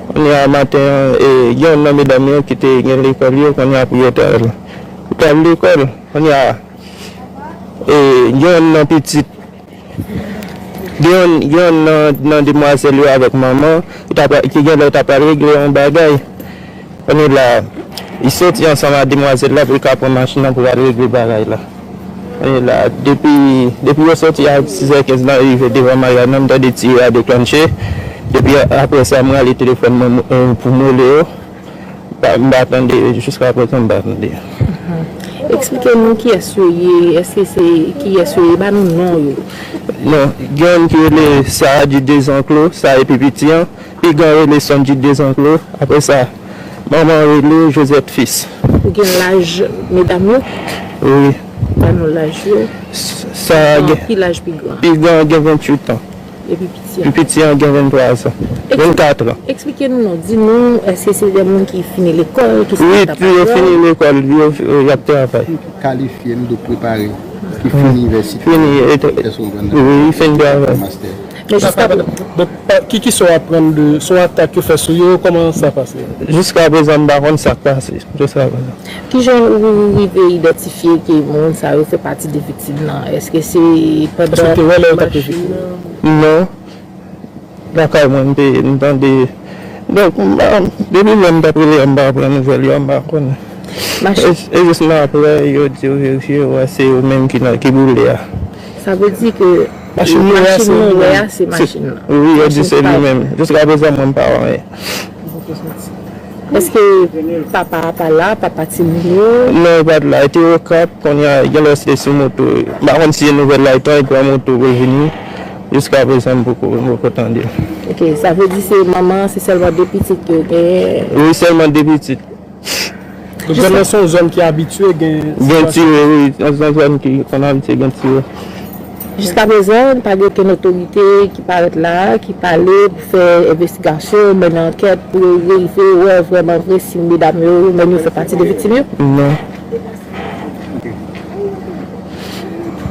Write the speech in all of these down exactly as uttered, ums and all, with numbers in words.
Kounye a maten an, e, gen youn nan medam yo ki te gen lekòl yo, kounye a pou yo t al, pou t al lekòl. Kounye a, e, gen youn nan pitit, gen youn, gen youn nan, nan demwazèl yo avèk manman, ki ta pra-, ki genlè ta pral regle yon bagay. Kounye la, li soti ansanm ak demwazèl la pou l ka pran machin nan pou l al regle bagay la. Kounye la, depi, depi yo soti a sizè kenz nan, yo rive devan maryaj nan, m tande tire a deklannche. Depi apre sa, m rale telefòn mwen, eh, pou m rele yo. Pa, m pa tande, jiska prezan, m pa tande. Eksplike nou kiyès yo ye, èske se kiyès yo ye, ba nou non yo. Non, gen youn ki rele Sarah du Dezanclos, sa e pi piti an. Pi gran rele Sonji Dezanclos. Apre sa, manman rele Josette Fils. Ou gen laj medam yo? Wi. Ba nou laj yo. Sa gen. Ki laj pi gran? Pi gran gen venntuit an. Epi piti an? Pi piti an gen venntwa an. Vennkat an. Eksplike nou non. Di nou, èske se de moun ki fini lekòl, ki... Wi, yo fini lekòl, yo, y ap travay. Kalifye, nou dwe prepare, ki fini inivèsite. Fini, èske w konprann? Wi, fini travay. Mastè. Men jiska... Donk, pa, ki, ki sa w aprann de, se yon atak yo fè sou yo, kòman sa pase? Jiska prezan, m pa konn sa k pase. Jiska prezan. Kijan ou rive idantifye ke moun sa yo fè pati de viktim nan? Èske se pandan... Èske w te wè lè yo t ap fè viktim nan? Non. Lakay mwen, m te, m tande. Donk, m pa, depi lè m t ap rele a, m pa pran nouvèl yo, m pa konnen. E, e jis nan apre, yo di yo verifye, yo wè se yo menm ki nan, ki boule a. Sa vle di ke machin nou wè a, se machin nan. Wi, yo di se li menm. Jiska prezan, mwen, m pa wè anyen. Èske papa a pa la, papa timoun yo? Non, li pa t la. Li te Okap, kounye a, genlè se te sou moto. M pa konn si se nouvèl la, li tonbe pran moto pou l vini. Jiska prezan, m poko, m poko tande. Ok, sa vle di se manman, se sèlman de pitit ke yo genyen? Wi, sèlman de pitit. Donk, zòn nan se yon zòn ki abitye gen... Gen tire, wi. Nan zòn ki konn abitye gen tire. Jiska prezan, pa gen okenn otorite ki parèt la, ki pale pou fè envestigasyon, mennen ankèt, pou yo verifye, wè vrèman vre si medam yo, menm yo fè pati de viktim yo? Non.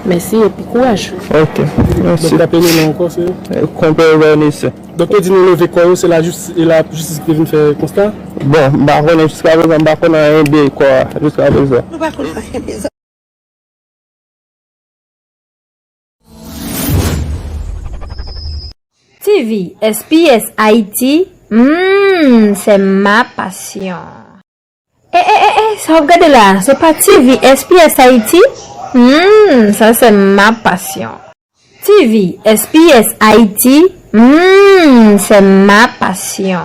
Mèsi epi kouraj. Ok, mèsi. Donk, n ap rele non ankò, se? Konpè Vernisien. Donk, yo di nou leve kò yo, se lajis-, e lajistis ki te vin fè konsta? Bon, m pa konnen jiska prezan, m pa konnen anyen de kò a, jiska prezan. Nou pa konnen anyen de sa. T V S P S Haïti, hmm, c'est ma passion. E, e, e, e, sa w ap gade la a, se pa T V S P S Haïti? Hmm, ça c'est ma passion. T V S P S Haïti, hmm, c'est ma passion.